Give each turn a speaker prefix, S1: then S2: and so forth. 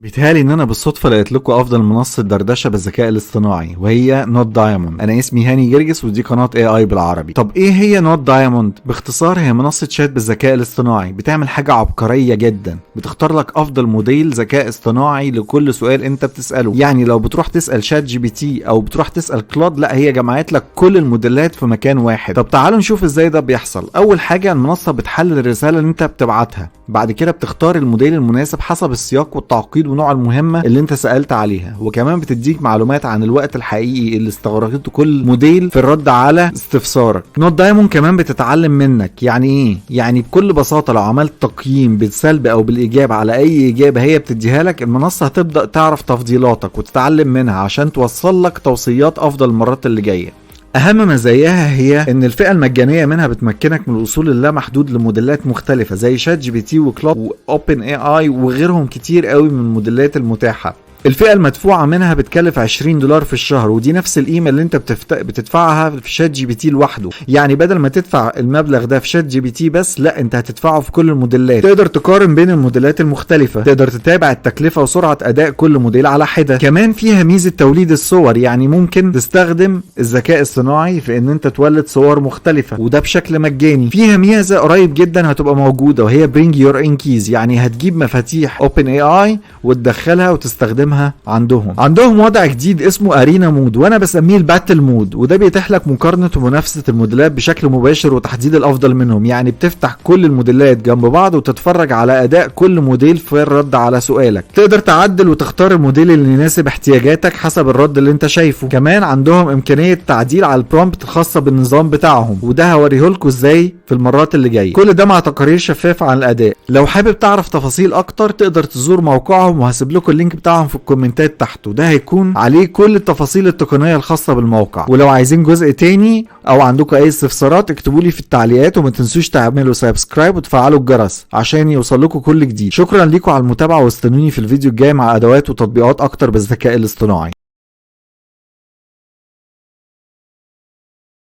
S1: بيتهيألي ان انا بالصدفة لقيت لكم افضل منصة دردشة بالذكاء الاصطناعي، وهي NotDiamond. انا اسمي هاني جرجس ودي قناة AI بالعربي. طب ايه هي NotDiamond؟ باختصار هي منصة شات بالذكاء الاصطناعي بتعمل حاجة عبقرية جدا، بتختار لك افضل موديل ذكاء اصطناعي لكل سؤال انت بتساله. يعني لو بتروح تسال ChatGPT او بتروح تسال Claude، لا، هي جمعت لك كل الموديلات في مكان واحد. طب تعالوا نشوف ازاي ده بيحصل. اول حاجه، المنصة بتحلل الرسالة اللي انت بتبعتها، بعد كده بتختار الموديل المناسب حسب السياق والتعقيد ونوع المهمة اللي انت سألت عليها، وكمان بتديك معلومات عن الوقت الحقيقي اللي استغرقته كل موديل في الرد على استفسارك. NotDiamond كمان بتتعلم منك. يعني ايه؟ يعني بكل بساطة لو عملت تقييم بالسلب او بالايجاب على اي اجابة هي بتديها لك، المنصة هتبدأ تعرف تفضيلاتك وتتعلم منها عشان توصل لك توصيات افضل المرات اللي جاية. اهم مزاياها هي ان الفئة المجانية منها بتمكنك من الوصول اللامحدود لموديلات مختلفة زي ChatGPT و Claude و OpenAI وغيرهم كتير قوي من الموديلات المتاحه. الفئة المدفوعه منها بتكلف 20 دولار في الشهر، ودي نفس القيمة اللي انت بتدفعها في ChatGPT لوحده. يعني بدل ما تدفع المبلغ ده في ChatGPT بس، لا، انت هتدفعه في كل الموديلات. تقدر تقارن بين الموديلات المختلفة، تقدر تتابع التكلفة وسرعة اداء كل موديل على حده. كمان فيها ميزة توليد الصور، يعني ممكن تستخدم الذكاء الصناعي في ان انت تولد صور مختلفة، وده بشكل مجاني. فيها ميزة قريب جدا هتبقى موجودة وهي bring your own keys، يعني هتجيب مفاتيح OpenAI وتدخلها وتستخدمها عندهم. عندهم وضع جديد اسمه arena mode، وانا بسميه ال battle mode، وده بيتيح لك مقارنة ومنافسه الموديلات بشكل مباشر وتحديد الافضل منهم. يعني بتفتح كل الموديلات جنب بعض وتتفرج على اداء كل موديل في الرد على سؤالك. تقدر تعدل وتختار الموديل اللي يناسب احتياجاتك حسب الرد اللي انت شايفه. كمان عندهم امكانية تعديل على ال prompt الخاصة بالنظام بتاعهم، وده هوريهولكوا ازاي في المرات اللي جاية. كل ده مع تقارير شفافة عن الاداء. لو حابب تعرف تفاصيل اكتر تقدر تزور موقعهم، وهسيب لكم ال link بتاعهم في الكومنتات تحت، وده هيكون عليه كل التفاصيل التقنية الخاصة بالموقع. ولو عايزين جزء تاني او عندكم اي استفسارات اكتبوا لي في التعليقات، وما تنسوش تعملوا subscribe وتفعلوا الجرس عشان يوصل لكم كل جديد. شكرا لكم على المتابعه، واستنوني في الفيديو الجاي مع ادوات وتطبيقات اكتر بالذكاء الاصطناعي.